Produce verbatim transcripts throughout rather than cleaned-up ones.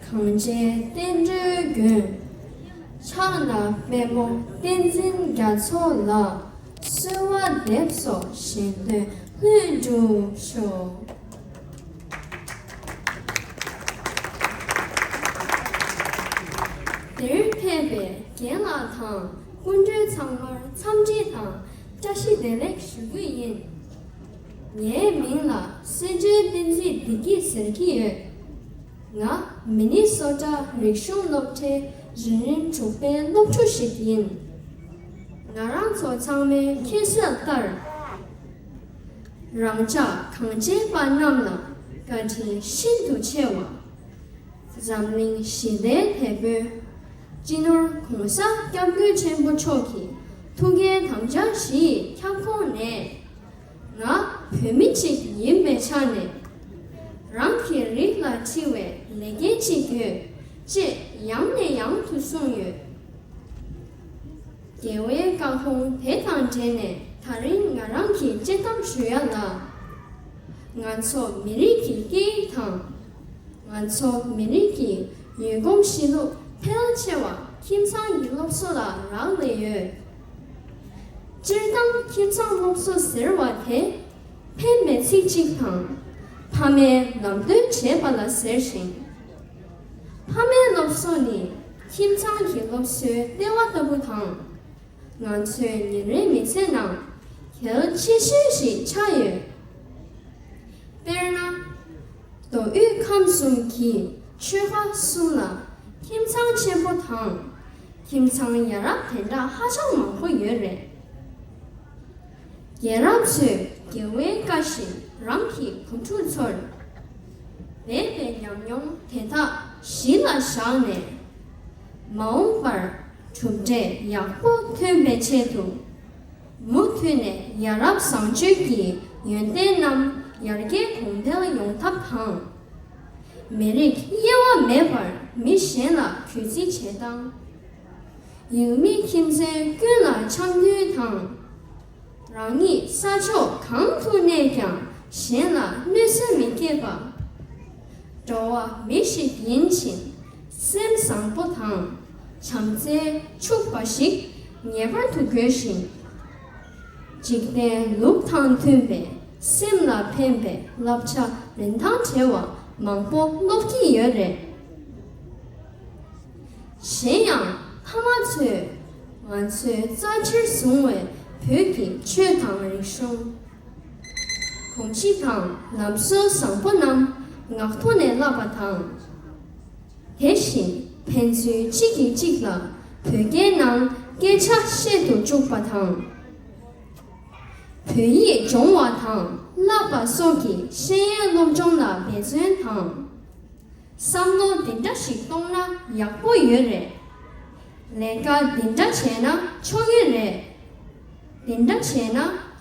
གངས་ཅན་བསྟན་འགྲོའི་མགོན། ཕྱག་ན་པདྨོ་བསྟན་འཛིན་རྒྱ་མཚོ་ལ། གསོལ་བ་འདེབས་སོ་གཞན་དོན་ལྷུན་གྲུབ་ཤོག། འདིར་ཕེབས་པའི་རྒན་ལགས་དང་སྐུ་མགྲོན་ཚང་མར་འཚམས་འདྲི་དང་བཀྲ་ཤིས་བདེ་ལེགས་ཞུ་རྒྱུ་ཡིན། ངའི་མིང་ལ་སྲིད་སྒྲོན་བསྟན་འཛིན་བདེ་སྐྱིད་ཟེར་གྱི་ཡོད། ང་མི་ནི་སོ་ཊ་རིག་གཞུང་སློབ་གྲྭའི་འཛིན་རིམ་དྲུག་པའི་སློབ་ཕྲུག་ཞིག་ཡིན། ང་རང་ཚོ་ཚང་མས་མཁྱེན་གསལ་ལྟར། རང་ཅག་གངས་ཅན་པ་རྣམས་ལ་བཀའ་དྲིན་ཤིན་ཏུ་ཆེ་བ། འཛམ་གླིང་ཞི་བདེའི་དེད་དཔོན། སྤྱི་ནོར་༸གོང་ས་༸སྐྱབས་མགོན་ཆེན་པོ་མཆོག་གི་ཐུགས་འགན་དམ་བཅའ་བཞིའི་ཁྱབ་ཁོངས་ནས། ང་བོད་མི་གཅིག་ཡིན་པའི་ཆ་ནས། རང་གི་རིགས་ལ་འཁྲི་བའི་ལས་འགན་ཅིག་ཡོད་ཅེས་ཡང་ནས་ཡང་དུ་གསུངས་ཡོད། རྒྱལ་བའི་བཀའ་དགོངས་དེ་དང་འབྲེལ་ནས་ད་རིང་ང་རང་གིས་དཔྱད་གཏམ་ཞུ་ཡ་ལ། ང་ཚོ་མི་རིགས་ཀྱི་སྐད་ཡིག་དང་། ང་ཚོ་མི་རིགས་ཀྱི་ཡུལ་གོམས་གཤིས་ལུགས་ཕལ་ཆེ་བ་ཁྱིམ་ཚང་གི་སློབ་གསོ་ལ་རག་ལས་ཡོད། སྤྱིར་བཏང་ཁྱིམ་ཚང་སློབ་གསོ་ཟེར་བ་དེ་ཕན་པའི་ཚིག་གཅིག་དང་། ཕ་མའི་ལམ་སྟོན་བྱེད་པ་ལ་ཟེར་ཞིང་། ཕ་མའི་སློབ་གསོ་ནི་ཁྱིམ་ཚང་གི་སློབ་གསོའི་ལྟེ་བ་ལྟ་བུ་དང་། ང་ཚོའི་ཉིན་རེའི་མི་ཚེ་ནང་གལ་ཆེ་ཤོས་ཤིག་ཆགས་ཡོད། དཔེར་ན། མདོ་དབུས་ཁམས་གསུམ་གྱི་ཆོལ་ཁ་གསུམ་ལ་ཁྱིམ་ཚང་ཆེན་པོ་དང་ཁྱིམ་ཚང་ཡ་རབས་དེ་འདྲ་ཧ་ཅང་མང་པོ་ཡོད་རེད། རྒན་རབས་ཚོས་རྒྱལ་བའི་བཀའ་བཞིན་རང་གི་བུ་ཕྲུག་ཚོར་འབད་པའི་ཉམས་མྱོང་དེ་དག་གཞི་ལ་བཞག་ནས། མ་འོངས་པར་གྲུབ་འབྲས་ཡག་པོ་ཐོན་པའི་ཆེད་དུ། མུ་མཐུད་ནས་ཡ་རབས་བཟང་སྤྱོད་ཀྱི་ཡོན་ཏན་རྣམས་ཡར་རྒྱས་གོང་འཕེལ་ཡོང་ཐབས་དང་། མི་རིགས་དབྱེ་བ་མེད་པར་མི་གཞན་ལ་གུས་བརྩི་བྱེད་སྟངས། ཡུལ་མི་ཁྱིམ་མཚེས་ཀུན་ལ་འཆམ་མཐུན་དང་། རང་ཉིད་ས་ཕྱོགས་གང་དུ་གནས་ཀྱང་གཞན་ལ་གནོད་འཚེ་མི་སྐྱེལ་བ། འགྲོ་བ་མི་ཞིག་ཡིན་ཕྱིན་སེམས་བཟང་པོ་དང་བྱམས་བརྩེས་ཕྱུག་པ་ཞིག་ངེས་པར་དུ་དགོས་ཤིང་། འཇིག་རྟེན་ལུགས་དང་མཐུན་པའི་སེམས་ལ་ཕན་པའི་བསླབ་བྱ་རིན་ཐང་བྲལ་བ་མང་པོ་སློབ་ཀྱི་ཡོད་རེད། གཞན་ཡང་ཕ་མ་ཚོས་ང་ཚོའི་རྩ་ཆེར་བཟུང་བའི་བོད་ཀྱི་ཆོས་དང་རིག་གཞུང་། གོམས་གཤིས་དང་ལམ་སྲོལ་བཟང་པོ་རྣམས་ངག་ཐོག་ནས་བསླབ་པ་དང་། དེ་བཞིན་ཕན་ཚུན་གཅིག་གིས་གཅིག་ལ་བོད་སྐད་ནང་སྐད་ཆ་བཤད་དུ་བཅུག་པ་དང་། བོད་ཡིག་སྦྱོང་བ་དང་བསླབ་པ་སོགས་ཀྱི་ཤེས་ཡོན་སློབ་སྦྱོང་ལ་འབད་བརྩོན་དང་། བསམ་བློ་འདི་འདྲ་ཞིག་གཏོང་ན་ཡག་པོ་ཡོད་རེད། ལས་ཀ་འདི་འདྲ་བྱས་ན་ཆོག་གི་རེད། འདི་འདྲ་བྱས་ན་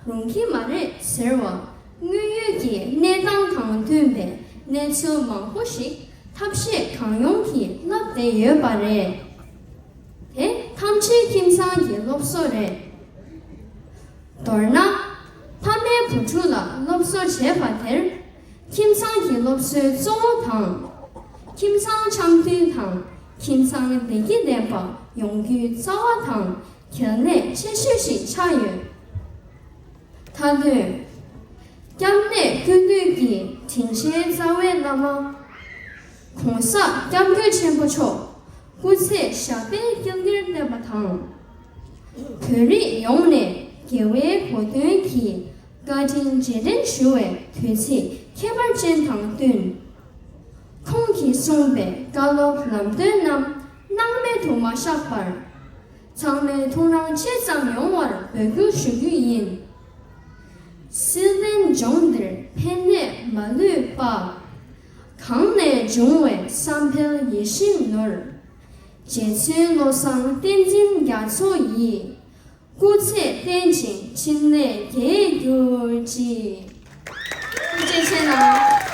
རུང་གི་མ་རེད་ཟེར་བ། དངོས་ཡོད་ཀྱི་གནས་སྟངས་དང་མཐུན་པའི་གནས་ཚུལ་མང་པོ་ཞིག་ཐབས་ཤེས་གང་ཡོང་གིས་བསླབས་བསྡད་ཡོད་པ་རེད། དེ་ཐམས་ཅད་ཁྱིམ་ཚང་གི་སློབ་གསོ་རེད། མདོར་ན། ཕ་མའི་བུ་ཕྲུག་ལ་སློབ་གསོ་བྱེད་པ་དེར། ཁྱིམ་ཚང་གི་སློབ་གསོའི་གཙོ་བོ་དང་། ཁྱིམ་ཚང་འཆམ་མཐུན་དང་ཁྱིམ་ཚང་བདེ་སྐྱིད་ལྡན་པ་ཡོང་རྒྱུའི་རྩ་བ་དང་གལ་གནད་ཆེ་ཤོས་ཤིག་ཆགས་ཡོད། མཐའ་དོན། སྐྱབས་གནས་ཀུན་འདུས་ཀྱི་དྲིན་ཆེན་རྩ་བའི་བླ་མ། ྋགོང་ས་ྋསྐྱབས་མགོན་ཆེན་པོ་མཆོག་སྐུ་ཚེ་ཞབས་པད་བསྐལ་བརྒྱར་བརྟན་པ་དང་། བོད་རིགས་ཡོངས་ནས་རྒྱལ་བའི་གོ་སྟོན་གྱི་བཀའ་དྲིན་རྗེས་དྲན་ཞུ་བའི་དུས་ཚིགས་ཁྱད་པར་ཅན་དང་བསྟུན། ཁོང་གིས་གསུངས་པའི་བཀའ་སློབ་ལམ་སྟོན་རྣམས་སྣང་མེད་དུ་མ་བཞག་པར། ཚང་མས་ཐུགས་སྣང་ཆེ་ཙམ་ཡོང་བར་འབོད་སྐུལ་ཞུ་རྒྱུ་ཡིན། བསིལ་ལྡན་ལྗོངས་འདིར་ཕན་གནས་མ་ལུས་པ། གངས་ནས་འབྱུང་བའི་བསམ་འཕེལ་ཡིད་བཞིན་ནོར། རྗེ་བཙུན་བློ་བཟང་བསྟན་འཛིན་རྒྱ་མཚོ་ཡི། སྐུ་ཚེ་བརྟན་ཅིང་འཕྲིན་ལས་རྒྱས་གྱུར་ཅིག་ཐུགས་རྗེ་ཆེ་གནང་།